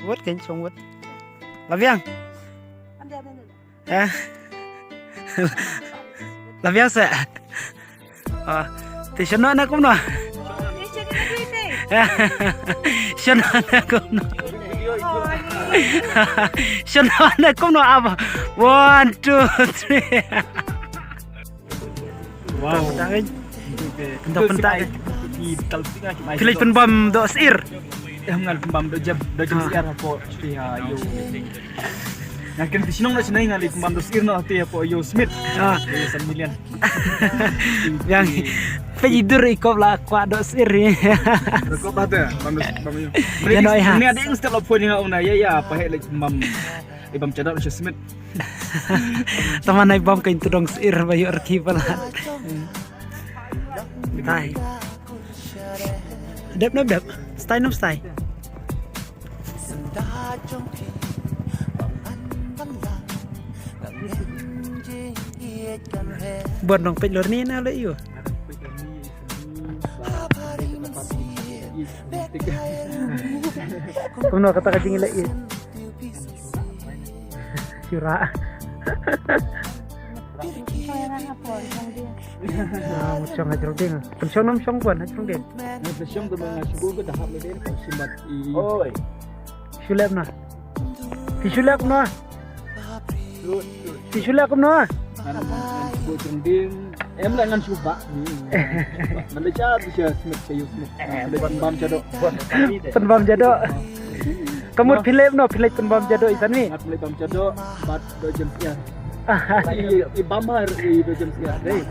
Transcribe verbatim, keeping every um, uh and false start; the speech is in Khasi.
Wut kein shong wut. Labiang. Ya. Labiang se. Ah, te shano na kumno. Shano na kumno. Shano na kumno ab. One, two, three. Wow. Pynta pynta. Phi leit pynbam doh sir. Em ngal pynbam doh jem, doh jem sir hapoh. Ngan kren ti shnong na shnong ngal pynbam doh sir noh ti hapoh Ïew Smit. Ah. Ïew san million. Yang pe idur ikop la kwah doh sir. Rekop ba te bam doh bam ïew. Ya no ya. Ni ada yang step lo phone nga una ya ya pa he leit pynbam. Ibam chadok Ïew Smit. Tama nai bam kein tu dong sir ba ïoh rki pala. Tai. Dep nop dep. Stai nop stai. Buat dong peit lor ni na le ïoh. Kumno kata ka jingïaleh ïa. Sura. Ah, shong ha jrong ding. Pynshong nam shong buan ha jrong ding. Nga pynshong te nga shu ka dahap le den ka shim bat i. Oi. Shu lep na. Phi shu lep na. Phi shu lep kumno? Ngan ngan shu jrong ding. Em la ngan shu ba. Ngan le cha bi cha Smit cha Ïew Smit. Ngan le pynbam chadok. Pynbam chadok. Ka mut phi lep no, phi leit pynbam chadok i san mi. Ngan le pynbam chadok bad doh jem sir. I, i bam har i doh jem sir. Dei.